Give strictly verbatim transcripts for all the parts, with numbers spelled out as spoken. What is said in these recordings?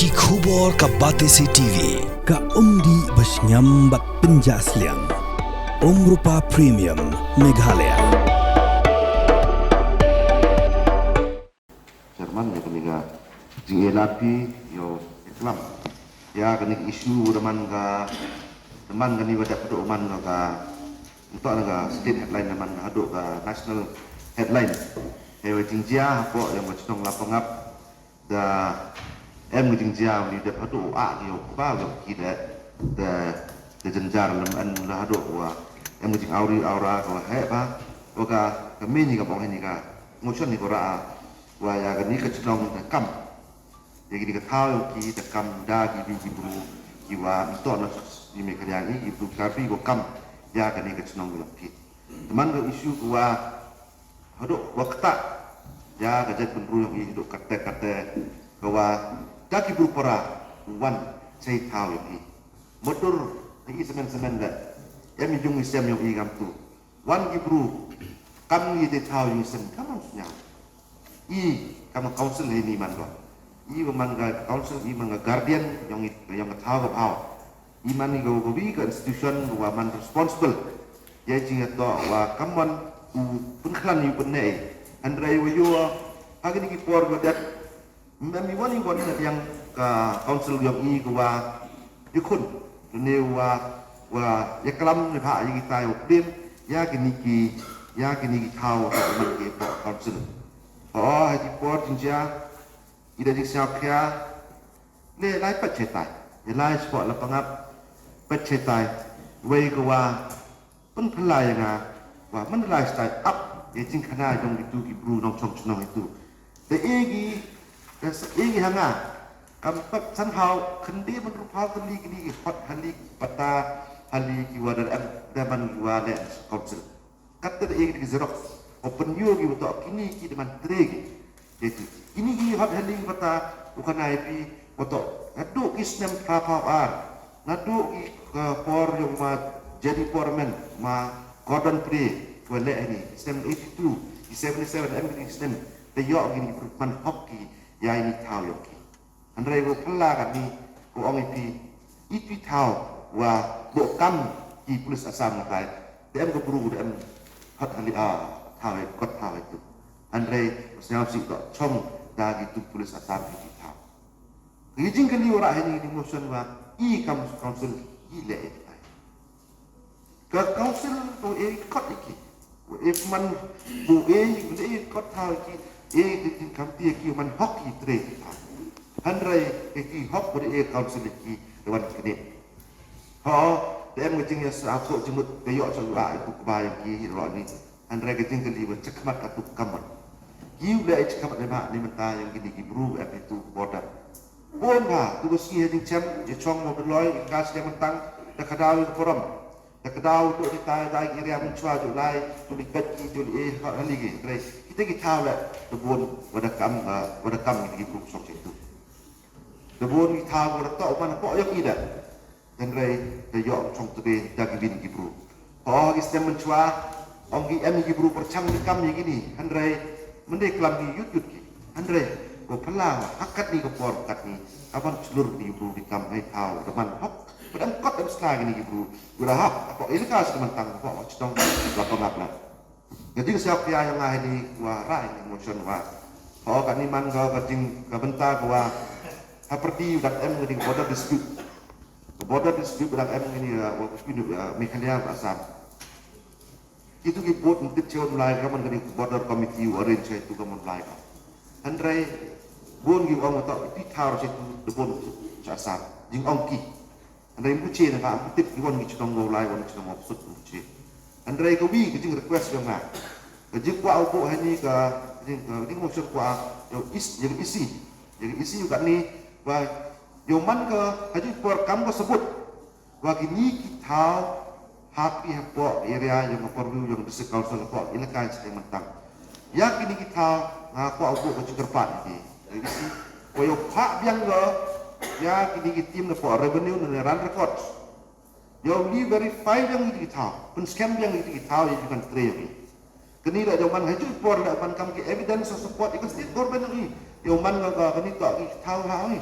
Ki khubor ka Batesi T V, ka umdih ba shngiam bad pynjah sliang. Umrupa Premium, Meghalaya. Chairman, ïa kane ka jingïalap ïa u klam ïa kane ka issue, u da man ka, da man kane ka dep haduh man ka, ka, nto na ka state headline, da man ka haduh ka national headline. Hei, wa jingjia hapoh ïa ka shnong Lapangap, da em ka jingjia u ni dep haduh u ah ki u kba u ki da, da, da jynjar lem, en la haduh wa em ka jingawri awra ka wa heh ba wa ka, ka mini ka bong hini ka motion ni ko ra wa ïa kani ka chnong da kam, ïa kini ka thaw ïa ki da kam da ki bi ki bru ki wa nto na ni me ka ïa ki bru ka bi ko kam ïa kani ka chnong ïa ki. Teman ka issue ko wa haduh wa kata ïa ka jait bynru ïa ki haduh kate kate ka wa da ki bru para wan sei thaw ïa ki. Motor ïa ki semen semen da em ïa jong i sem ïa ki kam tu. Wan ki bru kam ïa te thaw ïa sem kam sñiaw. I kam council hei ni man ba i ba man ka council, i man ka guardian ïa ki, ïa ka thaw ka bhaw. I man i ka, ka wi ka institution wa man responsible ïa jingïatoh wa kam wan u pynkhlan ïa u pynneh. Hynrei wa ïoh ha kini ki por wa dep mem i wan i wan na diang ka council ïong i ka wa i khun ne wa, wa ïa klam ne bha ïa kita ïa u pdem ïa kini ki, ïa kini ki thaw wa man ki por council. Oh, ha ki por jingjia i da jingsngaw khia. Ne lai pat chetai. Ne lai spot la pangap pat chetai. Wei ka wa pynphylla ïa nga wa man lai stai ap ïa jingkhana jong kitu ki bru nongchong chnong itu. Te e gi, te e gi ha nga kam pat somehow khynde man ruh phaw tylli kini ki hot hali pata hali ki wa da em da man ki wa le council. Kat te e gi xerox o pynïoh ki wa to kini ki da man tre gi. Ïa ki kini ki hot hali pata u khana ïa phi wa to naduh ki snem phra phaw ar, naduh ki, eh, por ïong ma Jerry Foreman, ma Gordon Pray, wa leh hini snem eighty two, ki seventy seven em ki snem te ïoh ki ni man hok ki ïa ini thaw ïong ki. Hynrei ko phylla kani ko ong ïa phi, ïa phi thaw wa buh kam ki pulit Assam na kai. Te em ko bru te em hot hali a thaw ïa kot thaw ïa tu. Hynrei ko sñiaw si to chong da ki tu pulit Assam ïa phi thaw. Ki jingkylli wa ra hini ni motion wa i kam council i leh ïa phi. Ka council to e kot iki. Wa e man bu e, e kot thaw iki. E di tin kam ti iki man hok i tre ki thaw. Hynrei e ki hok wa e council iki de wan kini. Ho, de em ngajing ya sa ko jimut de yok sa wa ku ba iki ro ni. Hynrei ka jingkylli wa chakmat ka tu kamon. Ki u le chakmat ne ba ni mynta ïong kini ki bru em tu border. Bun ba tu ba sngi ha jingchem ya chong mo beloi ka sdang myntang da ka daw ka forum. Da ka daw tu kita da ki ria mynchwa ju lai tu li pet ki tu li e ha li ki. Hynrei kita ki thaw le da bun wa da kam, wa da kam ki bru song tu. Da bun ki thaw wa da to man po yok i da. Hynrei da ïoh chong tbe da ki bin ki bru. Ho ki stem mynchwa ong ki em ki bru pyrchang ki kam ïa kini. Hynrei mynde klam ki yut yut ki. Hynrei ko phylla ha katni ka por katni ka ban chlur ki bru ki kam hei thaw da man hok. Ba dang kot em sla kini ki bru. Ura hap apo ilaka sdang myntang apo chnong la pangap la. Ka jingsngew khia ïa nga hini wa ra hini motion wa. Ho kani man ka, ka jing ka bynta ka wa ha pyrdi u dang em ka jing border dispute. Ka border dispute u dang em kani, uh, wa dispute, uh, Meghalaya bad Assam. Kitu ki bun tip chew lai ka man kani border committee u arrange chew tu ka man lai ka. Hynrei bun ki ong wa to ki thaw chew tu de bun cha Assam. Jingong ki. Hynrei buche na ka am tip ki wan ki chnong wa lai wan chnong wa sut buche. Hynrei ka wi ka jing request ïa nga. Ka jing kwah u buh hani ka jing, ka jing motion kwah ïa is, ïa isi. Ïa isi ïa kani wa ïa man ka ha jing por kam ka sabut. Wa kini ki thaw ha ki hapoh area ïa ka por wi ïa district council hapoh ilaka sdang myntang. Ïa kini ki thaw nga kwah u buh ka jing kyrpad ïa ki. Ïa isi. Wa ïa phah biang ka ïa kini ki team na po revenue na land records. Ïa u li verify biang ïa ki thaw. Pynskhem biang ïa ki thaw ïa ki ban trei ïa ki. Kani la ïa man ha ju por la man kam ki evidence of support ïa ka state government ïa ki. Ïa man ka kani to ki thaw ha ïa ki.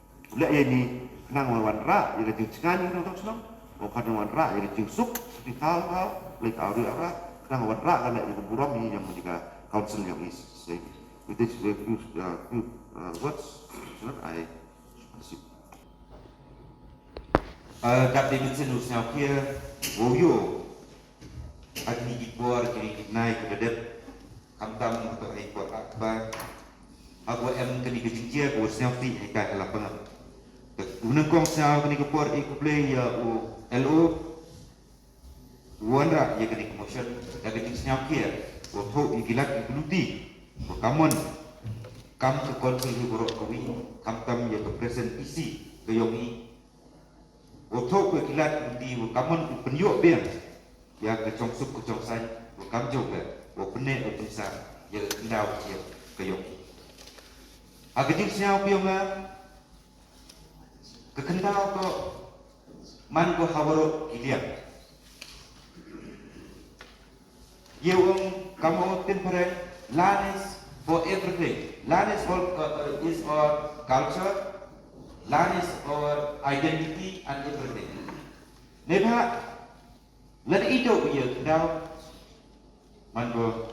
leh ïa ini khnang ba wanrah ïa ka jingchngaiñ jong ka shnong, ba khnang wanrah ïa ka jingsuk, suk thaw thaw, leh ka awri awra, khnang wanrah ka leh ïa ka burom ïa ïa ka council jong i. With this, uh, few, uh, few, uh, words, you know, I, I Uh, dap dei mynsiem u sngewkhia wow ïoh ha kine ki por, kine ki bnai kiba dep, khamtam ha kato ka por kaba ha kaba em kane ka jingjia kaba sngewsih ha ka ka la pangap. Te u nyngkong sngewbha kane ka por i khublei ïa u L O u wanrah ïa kane ka motion da ka jingsngewkhia wow thoh ïa ki lad ki luti ba ka mon kam ka council hi baroh kawei, khamtam ïa ka present E C ka ïong i. Wow thoh ka ki lad u ti wa ka mon u pynïoh biang ïa ka jongsuk ka jongsaiñ wa kam jong ka, wa pyneh wa pynsah ïa ka khyndaw ka ïong. Ha ka jingsngew ka ïong nga, ka khyndaw ka man ka ha waroh ki liang. Ïa u ong, kam ong tin phareng, land is for everything. Land is all, uh, uh, is our culture. Land is our identity and everything. Neibhah lada i doh ïa ka daw, man ko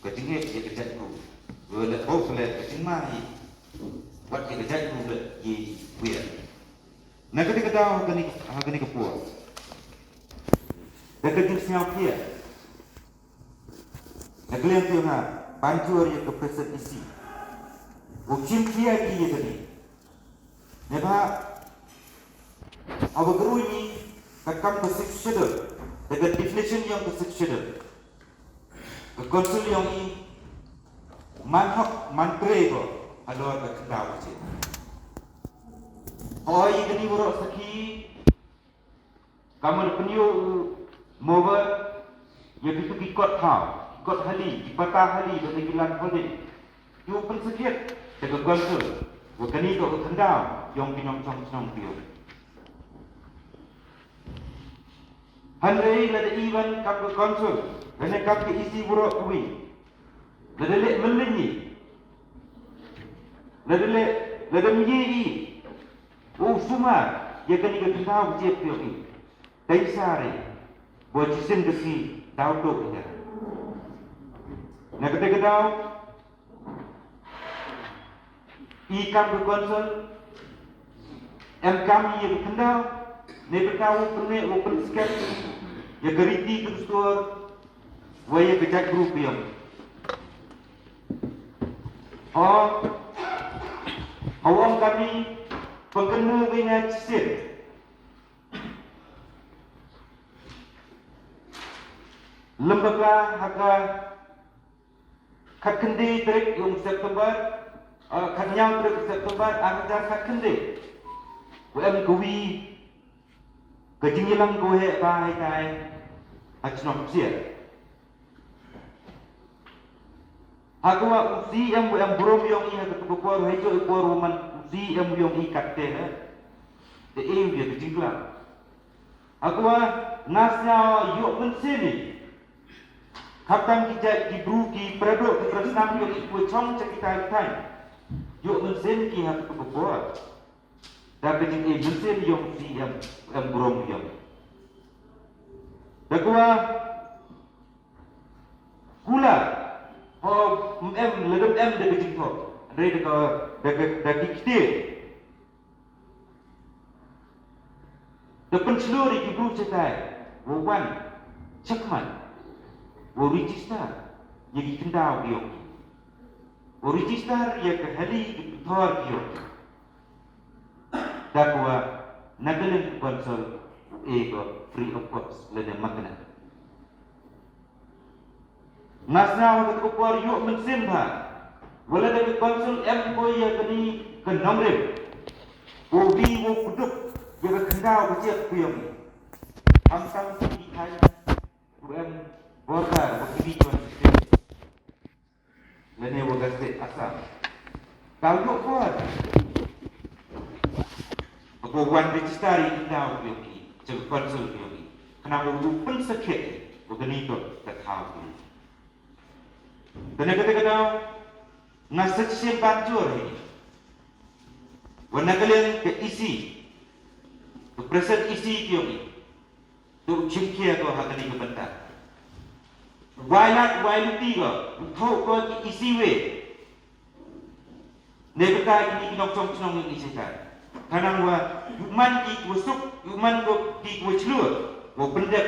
ka jingeh ïa ka jaitbru, lada bok leh ka jingma ïa wat ïa ka jaitbru leh ïa wiar. Na kata ka daw ha kane, ha kane ka por, da ka jingsngew khia na ka liang ka ïong nga ban jur ïa ka present E C, u shim khia ki ïa kane. Neibhah haba ka rui ni Ka kam ka Sixth Schedule, da ka definition yong ka Sixth Schedule, ka Council yong i man hok man trei ko halor ka khyndaw ka jait. Hoi, i kani waroh sakhi, kamar pynïoh u mover ïa kitu ki kot thaw, kot hali, ki pata hali, da ki land holding. Ïoh pynsakhiat da ka Council wa kani ka khyndaw yong ki nongchong chnong biang. Hynrei lada i wan kam ka Council, lane kam ka E C waroh kawei, lada leh mynlyngngi, lada leh, lada mih i, u sumar ïa kani ka khyndaw ka jait ka yong i, dei sare, ba shisien ka sngi daw to ïa. Na kata ka daw, i kam ka Council, em kam i ïa ka khyndaw, ne bynta u pynleh, u pynskhem ïa ka riti ka dustur wa ïa ka jaitbru ka yong. O, o, ong kami, pynkynmaw ïa nga shisien. Lem bakla ha ka khatkhyndai tarik yong September, eh, khatnïaw tarik September, ar hajar khatkhyndai, wa em kawi ka jingïalang kawei ba haitai ha chnong Psiar. Ha kawa u C M wa em burom yong i ha katu ka por, hei jooh i por wa man u C M yong i katte ha, te e u ïa ka jingklam. Ha kawa nga sngew ïoh mynsiem i. Khamtam ki jait ki bru ki paradoh ki parasnam yong i, kiwa chong cha kitai kitai, ïoh mynsiem ki ha katu ka por. Da ka jingïoh mynsiem yong C M, em burom yong. Da kawa kular, ho, em, lada em da ka jingthoh, hynrei da ka, da ka, da ki ktien. Da pynshlur ïa ki bru shatai, wa wan shakhmat, wa register ïa ki khyndaw ki yong ki, wa register ïa ka hali ki pathor ki yong ki. Da kawa na ka liang ka Council u e ko free of cost lane makna. Nga sngew ha katu ka por ïoh mynsiem bha wa lada ka Council em ko ïa kani ka nongrim, wow die wow kdup ïa ka khyndaw ka jait ka yong i. Khamtam ki thaiñ wa em border wa kiwi kiwan ki state, lane wa ka state Assam, daw ïoh por ba ko wan register ïa ki khyndaw ki yong ki cha ka Council ki yong ki, khnang wow pynsakhiat wa kani toh ka thaw ki yong ki. Te na kata ka daw nga sa shisien ban jur hi wa na ka liang ka E C, ka present E C ki yong i, to u chimkhia ko ha kani ka bynta. Wai lad wai luti ko, u thoh ko ki E C wei. Ne bynta kini ki nongchong chnong yong i shatai, khnang wa ïoh man ki kiwa suk, ïoh man ko ki kiwa chlur, wow pyndep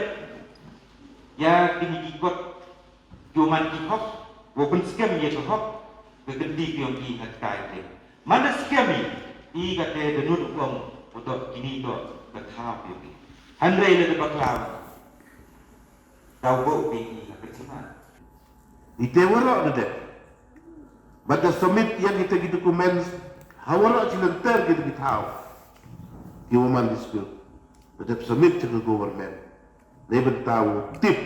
ïa kini ki kot, ïoh man ki hok, wow pynskhem ïa ka hok ka kynti ka yong ki ha kata ka liang. Manda skhem i, i kate da nud u ong wa toh kini toh ka thaw ka yong ki. Hynrei lada bakla, daw bok ki i ha ka jingman. Ite waroh da dep. Bad da submit ïa kita ki documents ha waroh chi lynter kita ki thaw kiwa man dispute. Da dep submit cha ka government. Dei bynta wow tip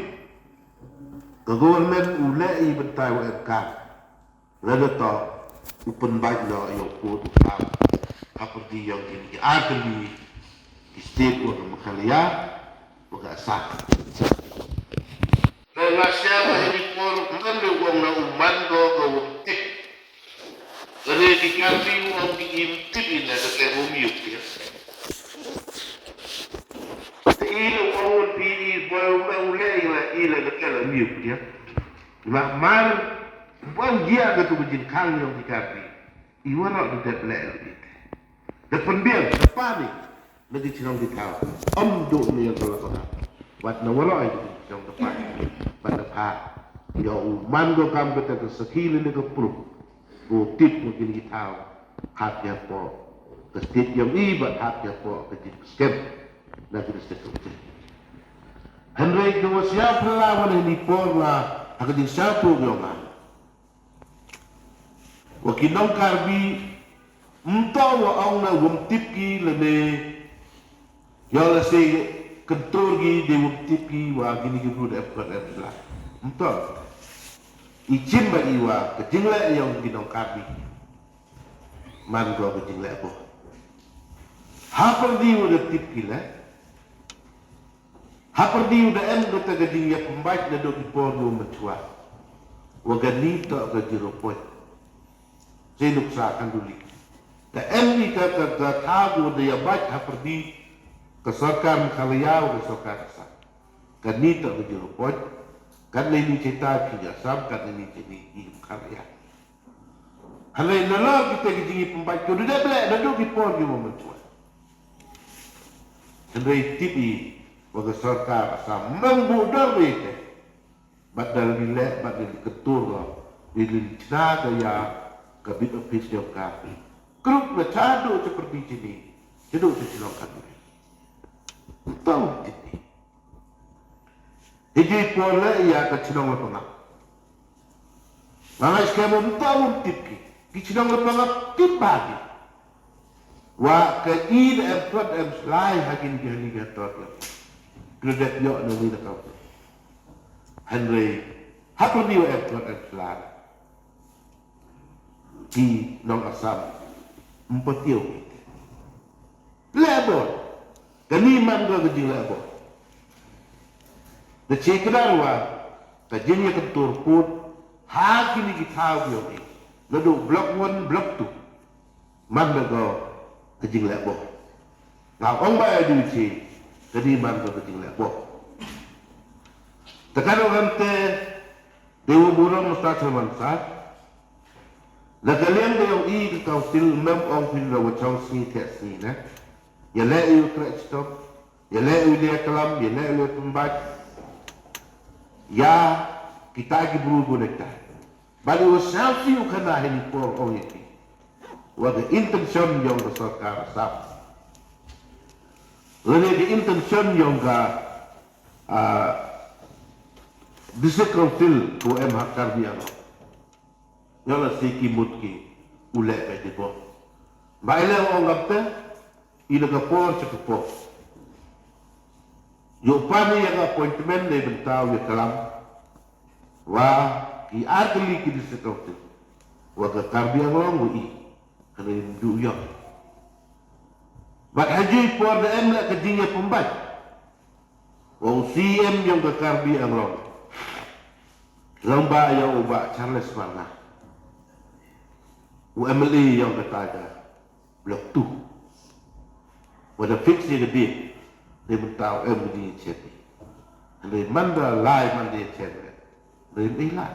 ka government u leh i bynta wow em kam. Lada toh u pynbeit noh ïa u pud u kam ha pyrdi yong kini ki ar tylli ki state, wa ka Meghalaya, wa ka Assam. Te nga sngew ha ini i por u man de u ong na u man ko ka wym tip. Lane ki Karbi u ong ki im tip i na ka te wym ïoh pdiang. Te i la u ong wyn phi i boi u me u leh i la i la ka te la ym ïoh pdiang. Namar u ong jia katu ka jingkhang yong ki Karbi. I waroh da dep leh lade. Da pynbiang da pan i na ki chnong ki thaw. Ym duh na ïing ka la ka. Wat na waroh i ki chnong da pan i. Bad da phah ïa u man ko kam kata ka sakhi lane ka proof. Ko tip ko kini ki thaw. Hap ïa poi ka state yong i bad hap ïa poi ka jingskhem. Na ka district committee. Hynrei ka wa sñiaw phylla wa na ini por na ha ka jingsñiawthooh yong nga, wa ki nong Karbi, ym toh wa ong na wym tip ki lane, yow la se kyntur ki de wym tip ki wa kini ki bru da em kot em sla. Ym toh. I chim ba i wa ka jingleh yong ki nong Karbi man ko ka jingleh bor. Ha pyrdi wa da tip ki leh. Ha pyrdi u da em kata ka jingïapynbeit naduh ki por u mynchwa. Wa kani toh ka zero point. Sei nuksa kan duli. Ka em ni ka, ka, ka thaw u da ïabeit ha pyrdi ka sorkar Meghalaya wa ka sorkar Assam. Kani toh ka zero point. Kan ni ni cerita ki Assam, kan ni ni cerita ki Meghalaya. Hynrei nalor kita ki jingïapynbeit ki u da dep leh naduh ki por ki wa mynchwa. Hynrei tip i wa ka sorkar Assam ym bun dor wei te. Bad da li leh, bad da li kyntur ko. Da li chna ka ïa ka bit office jong ka. Krup na cha duh cha pyrdi chini. Cha duh cha chnong ka duh. Tau tip i. Hiji por leh ïa ka chnong Lapangap. Nga ngai skhem ym tau ym tip ki. Ki chnong Lapangap tip ba ki. Wa ka i da em kot em slai ha kin ki hani ki hator ki. Kredit yo na ni da kau. Hynrei ha pyrdi wa em kot em slai. Ki nong Assam. Ym patiew ki. Leh bor. Kani man ko ka jingleh bor. Da chi kdar wa ka jingïakyntur pud ha kini ki thaw ki ong i. Naduh block one, block two. Man ko ka jingleh bor. Nga ong ba ai du chi kani man ko ka jingleh bor. Te ka dong hangte Dewa Burom Mr. Chairman Sir. Na ka liang da ïong i ka council mem ong phi da wa chong sngi thiah sngi ne. Ïa leh ïa u treh chitom. Ïa leh ïa u ïa klam, ïa leh ïa u pynbait. Ïa kita ki bru bu nekta. Bad ïa u sñiawsih u khana ha ini por ong ïa ki. Wa ka intention yong ka sorkar Assam. Lane ka intention yong ka, ah, District Council ko em ha Karbi Anglong. Nga la si ki mut ki u leh ka jibon. Ba i leh ong ngam te, i la ka por cha ka por. Yow pan ïa ka appointment ne bynta u ïa klam. Wa ki ar tylli ki district council. Wa ka Karbi Anglong wa i. Ka ne du ïa. Bad ha jui por da em leh ka jingïapynbeit. Wa u C M yong ka Karbi Anglong. Long ba ïa u Bah Charles Marngar. U M L A yong ka Tiger Block two. Wa da fix ïa ka date. Dei mynta u em ka jingïachen. Hynrei man da lai man da ïachen. Hynrei me lad.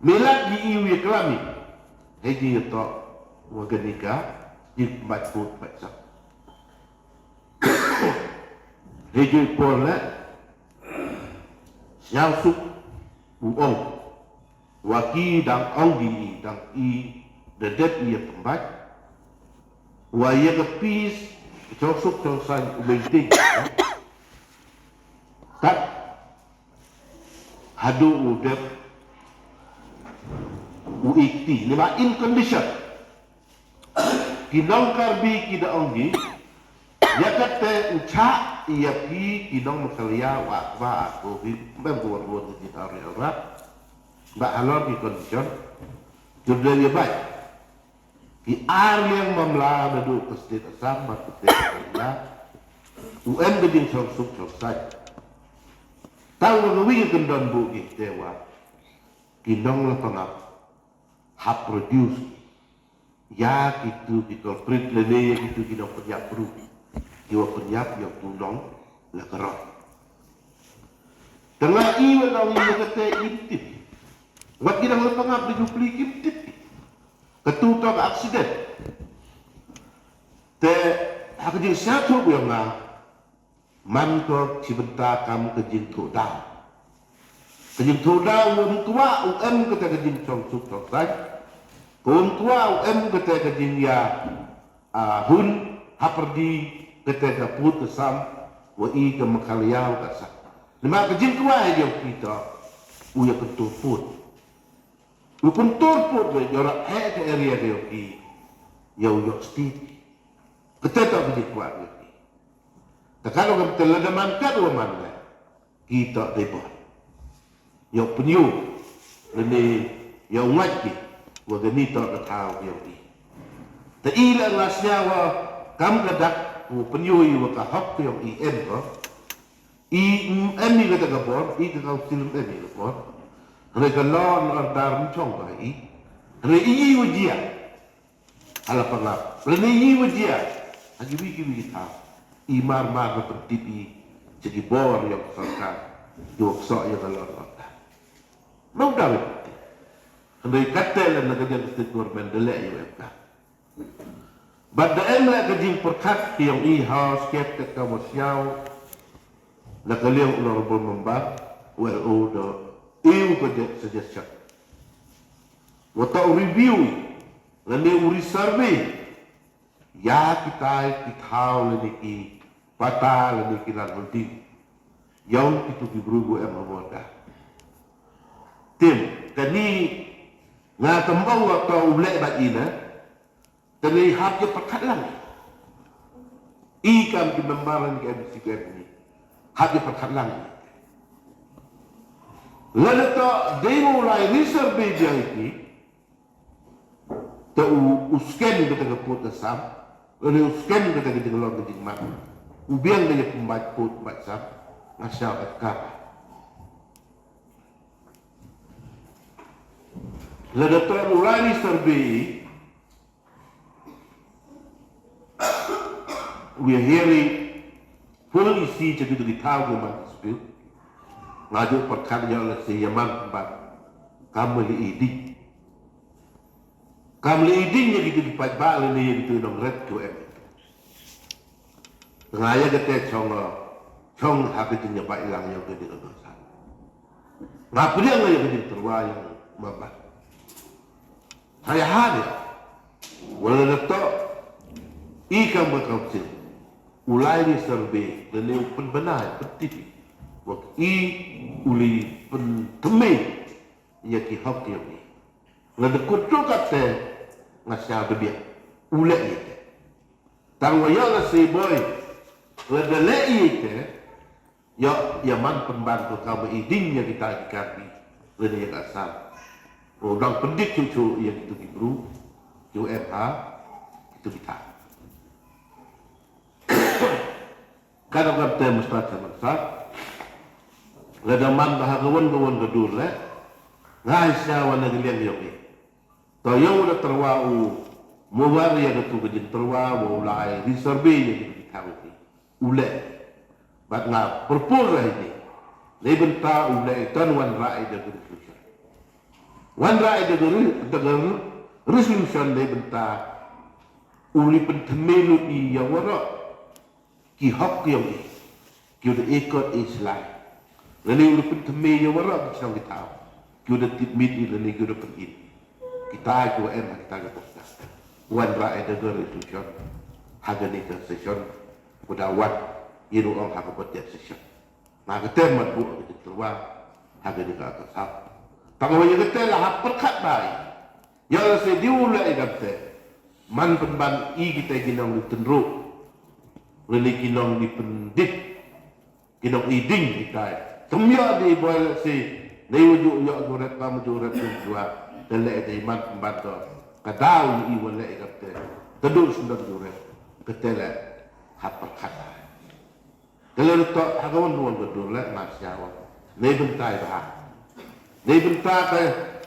Me lad ïa i u ïa klam i. Hei jingïatoh wa kane ka jingbat vote bat sap. Hei jingpor leh. Sñiawsuk u ong. Wa ki dang ong ki i dang i da dep i ïa pynbait. Wa ïa ka peace, chongsuk chongsaiñ u maintain. Kat haduh u dep u ikti. Ni ma in condition. Ki nong Karbi ki da ong ki. Ïa kata u chah ïa phi ki nong Meghalaya wa ba ko bi mem ko wan wan ki tar ïa ra. Ba halor ki condition. Jur dei ïa bai. Ki ar liang mamla naduh ka state Assam bad ka state Meghalaya. U em ka jingchongsuk chongsaiñ. Tang wa ka wi ka kyndon bu ki te wa. Ki nong Lapangap. Hap produce. Ïa kitu ki culprit lane ïa kitu ki nongpynïap bru. Ki wa pynïap ïa utu u nong la ka rot. Tang la i wa nong ïa kata im tip. Wat ki nong Lapangap da jubli kim tip. Katu to ka accident. Te ha ka jingsñiawthooh ïa nga. Man ko chi bynta kam ka jingthoh daw. Ka jingthoh daw um kwah u em kata ka jingchongsuk chongsaiñ. Ka um kwah u em kata ka jingïa, ah, hun hapyrdi Kata ka pud ka sam, wa i ka makaliaw ka sam. Namar ka jingkwah ïa u Peter, u ïa kyntur pud. U kyntur pud, ïa u rah eh ka area ïa u, ïa u ïoh state. Kata ka jingkwah ïa u. Te ka long ka te lada man kat wa man leh. Ki toh dei bor. Ïa u pynïoh. Lane ïa u ngait ki. Wa kani toh ka thaw ïa u i. Te i la nga sñiaw wa kam ka dak u pynïoh i wa ka hok ïa u i em ko. I em i kata ka bor, i ka council em i ka bor. Hynrei ka law and order ym chong ka i. Hynrei i i wa jia. Hala pangap. Lane i wa jia. Ha kiwi kiwi ki thaw. I mar mar ka pyntip i. Cha ki bor ïa ka sorkar. Ïa ka ksoh ïa ka lor lor. Nong daw i pyntip. Hynrei kata la na ka jingstad government da leh ïa ka. Bad da em leh ka jingpyrkhat ki ïong i ha skep ka ka wa sñiaw. Na ka liang honorable member. Well, o da. Iu ka suggestion. Wa ta u review. Lane u resurvey. Ïa kitai ki thaw lane ki pata lane ki land holding. Ïa u kitu ki bru gu em ha border. Tim, kani nga tembang wa ta u leh ba ina. Kani hap ïa pyrkhat lang. I kam ki member lane ki M C ki M P. Hap ïa pyrkhat lang. Lada ta dei u lai resurvey ïa ki. Te u, u scan kata ka pud ka sam, lane u scan kata ka jinglong ka jingman. U biang ka ïa pynbait pud bait sam, nga sñiaw ka kar. Lada to u lai resurvey, we are hearing full isi cha kitu ki thaw ki man dispute. Nga ju pyrkhat ïa la se ïa man pynban. Kam li i ding. Kam li i ding ïa kitu ki paidbah lane ïa kitu nongret ki wa em. Nga ïa kata chong, chong ha ka jingïabait lang ïa ka ding ka dosa. Nga pdiang ïa ka jingtyrwa ïa u member. Haya haya. Wala da to i kam ka council. U lai ni survey lane u pynbna pyntip. Wa i u li pynthymmai ïa ki hok ïa u. Lada kut to kata nga sñiaw da biang. U leh ïa te. Tang wa ïa la se boi. Lada leh ïa te. Ïa, ïa man pynban ko kam i ding ïa kita ki Karbi. Lane ïa ka Assam. U dang pyndik chuchu ïa kitu ki bru. Ïa em ha. Kitu kita. Ka dang kata mustad sa mustad. Lada man ba ha ka wan ka wan ka dur leh. Ngai sñiaw wa na ka liang ïa u. To ïa u la tyrwa u mo war ïa katu ka jingtyrwa wa u lai resurvey ïa katu ki thaw ki. U leh. Bad nga propose ha ini. Nei bynta u leh i ton wanrah i da ka resolution. Wanrah i da ka re-, da ka re-, resolution nei bynta u li pynthymmai lut i ïa waroh. Ki hok ki ïong i. Ki u da ikot i slai. Lane u da pynthymmai ïa waroh ki shnong ki thaw. Ki u da tipmit i lane ki u da pynim. Kita ki wa em ha kita ki posta. Wanrah i da ka resolution. Ha kani ka session. Ku da wan. Ïa u ong ha ka budget session. Nga ka tem mat bu ka jingtyrwa. Ha kani ka ka sap. Tang wa ïa ka te la hap pyrkhat bai. Ïa la se diu la i dap te. Man pynban i kita ki nong ni tynru. Lane ki nong ni pyndit. Ki nong i ding kita. Tum ïa di boi la se. Nei wa ju ïa ju rep kam ju rep ju jua. Te le te man pynban to. Ka daw i wa le i dap te. Te du sendang ju rep. Ka te le. Hap pyrkhat. Ka la ruh toh ha ka wan ka wan ka dur leh nga sñiaw. Nei bynta i bha. Nei bynta ka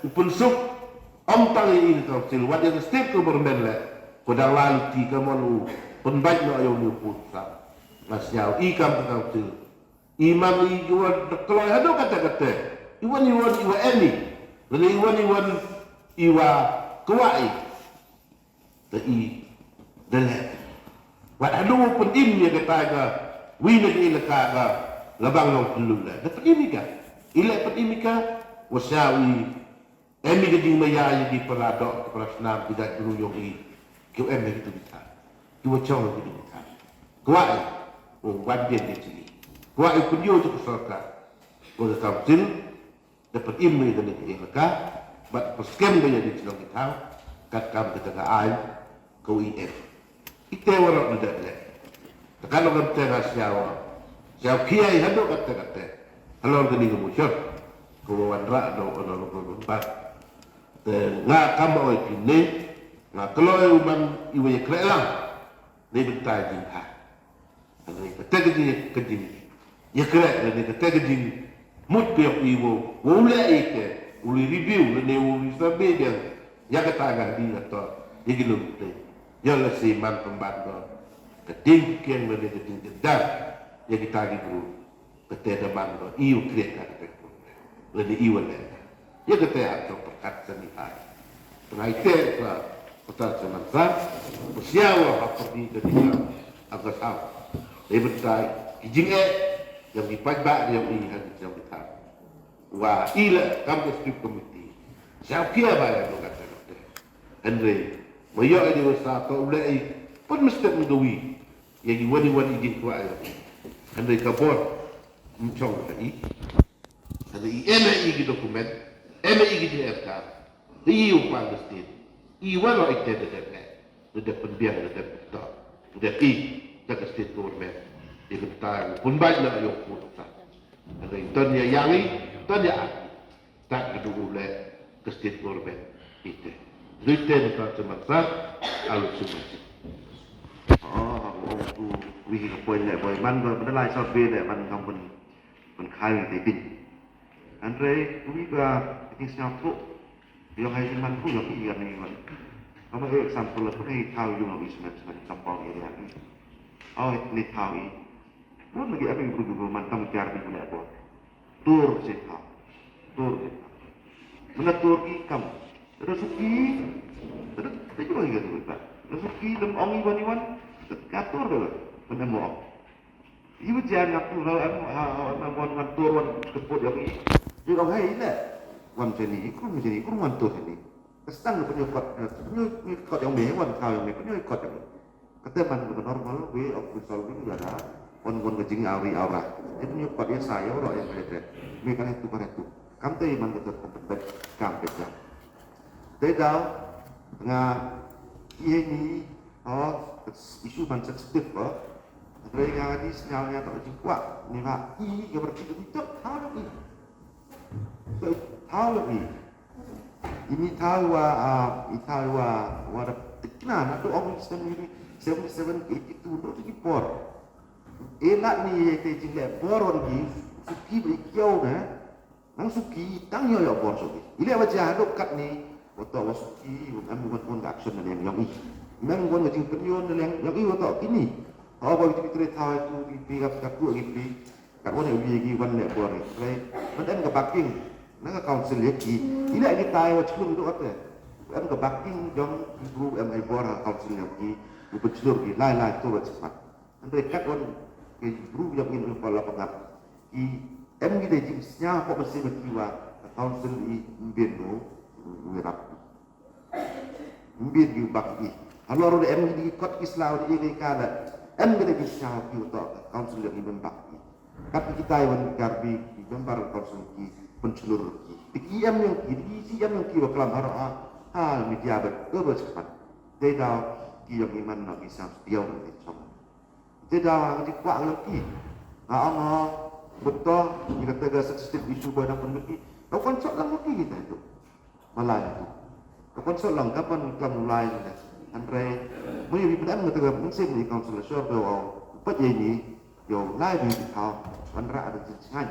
u pynsuk. Ym tang i ka council wat ïa ka state government leh. Ko dang la luti ka mon u pynbait noh ïa u ni u pud sam. Nga sñiaw i kam ka council. I man i ki wan da kloi haduh kata kata. I wan i wan i wa em i. Lane i wan i wan i wa kwah i. Te i da leh. Wat haduh u pynim ïa kata ka wi na ka ilaka ka Labang Nongkynlun leh. Da pynim i ka. I leh pynim i ka. Wa sha wi. Em i ka jingmaya ïa ki para doh, ki para snam, ki dait bru ïong i. Ki em ïa ki tu ki tha. Ki wa chong ïa ki tu ki tha. Kwah i u wan biang ïa ka jingim. Kwah i u pynïoh ïa ka sorkar. Ïa ka council da pynim ïa kane ka ïalehkai bad pynskhem ïa ka jingïaseng ki thaw katkam kata ka aiñ ka E M. Ite waroh ngi dep leh. Te ka long kata ka sñiaw, sñiaw khia i haduh katta katta halor kane ka motion ka wa wanrah da u Honorable Member. Te nga kam ba oi kine nga kloi u man i wa ïakhreh lang. Dei bynta jingthaw. Hynrei kata ka jing, ka jingïakhreh lane kata ka jingmut ka ïong i wow, wow leh i te, u leit review lane u leit survey biang ïa kata ka dei ka tor ïa ki lum te. Ïa lehse man pynban ka ding kieng lane ka ding dendar ïa kita ki bru. Kata da man ba i u kriat ka kata ka lane i u leh. Ïa kata ha ka pyrkhat sani hai. Tngai te ka pyrkhat sani sa. Pyrsia wa ha pyrdi ka ding ka ka saw. Dei bynta ki jingeh ïa ki paidbah ïa i ha ki jong ki thaw. Wa i la kam ka script committee. Sa kia ba ïa ka kata kata. Hynrei ma ïoh i di wa sa ka u leh i pun mesti menggawi. Ïa ki wan i wan i jingkwah ïa. Hynrei ka bor ym chong ha i. Hynrei i em ha i ki document, em ha i ki jingeh ka. I u pan ka state. I wan ïa i te da dep eh. Da dep pynbiang da dep to. Da dep i da ka state government. Ïa ka ta pun bai na ïa u pun ta. Hynrei ton ïa yang i, ton ïa ak. Tak ka dulu le ka state government ite. Duite na ta seman sa alu seman. Oh, oh, tu wi ka poi le poi man ba ba lai sa be le ban kam ban ban khai te bin. Andre wi ba ki sñiaw tu. Ïong hai man ku ïong i ïong i man. Kama example le pun i thaw ïong i seman seman kampong area ni. Oh, ni thaw i. Pun lagi apa yang perlu man kam kiar di le poi. Tur sha i thaw. Tur sha i thaw. Mynta tur ki kam. Lada suki. Lada, lada jua i ka tur i thaw. Lada suki lem ong i wan i wan. Ka tur da. Mynta mo ong. I wa jan ngam tur ha em ha ha em wan wan tur wan keput ïong i. Ji ong hai le. Wan sini, i krum sini, i krum wan tur sini. Ka stang pynïoh kot, pynïoh kot ïong me, wan thaw ïong me, pynïoh kot ïong me. Kata man ka normal way of resolving ïa ka wan wan ka jingawri awra. Ïa pynïoh pat ïa sa ïa u roh ïa ka te. Me ka tu ka tu. Kam te man ka tu ka pynbet kam ka jam. Te daw nga ïa ni oh issue man sensitive ko. Hynrei nga di sñiaw ïa ka jingkwah ni ha i ka berti ka tu thaw ïong i. Thaw ïong i. Ini thaw wa, ah, i thaw wa, wa da tikna na tu ong seventy, seventy seven, eighty two, no tu ki por. E la ni te jing le por wan ki, suki ba i kiaw na, nang suki, tang yo yo por suki. I le wa ja do kat ni, wa to wa suki, wa em wan wan action na liang ïong i. Em wan wa jing pynïon na liang ïong i wa to kini. Hawa ba ki tre thaw tu, ki pi kat kat tu, ki pi. Kat wan ïa u ïa ki wan leh bor ïa ki. Ban em ka backing na ka council ïa ki. I leh ki tai wa chlur doh te. Em ka backing jong ki bru em ai bor ha council ïa ki. U ba chlur ki lai lai tur wa chmat. Hynrei kat wan ki bru ïa ki u pala pangap. Ki em ki dei jingsñiaw ko ba sima ki wa ka council i mbien no. U rap. Mbit ki bak i. Halor de em ki kot ki slaw de i ka da. Em ki de ki sñiaw ki to council ki membak i. Kat ki tai wan kar bi ki member council ki pynchlur ki. Ki em yang ki, ki si em yang ki wa klam har a. Ha media ba ke ba sepat. Dei da ki yang iman na ki sam diaw na ki chong. Dei da ki kwah lang ki. Ha ong ha betul ni kata ga sensitive issue ba da pun ki. Kau kan sok lang ki kita tu. Malai tu. Ka pon so lang ka pon kam lai ne. Andre. Mui wi pun em ngata ga pun sim ni council sure do au. Pat ye ni. Yo lai ni ki thau. Wan ra ada jin ngai.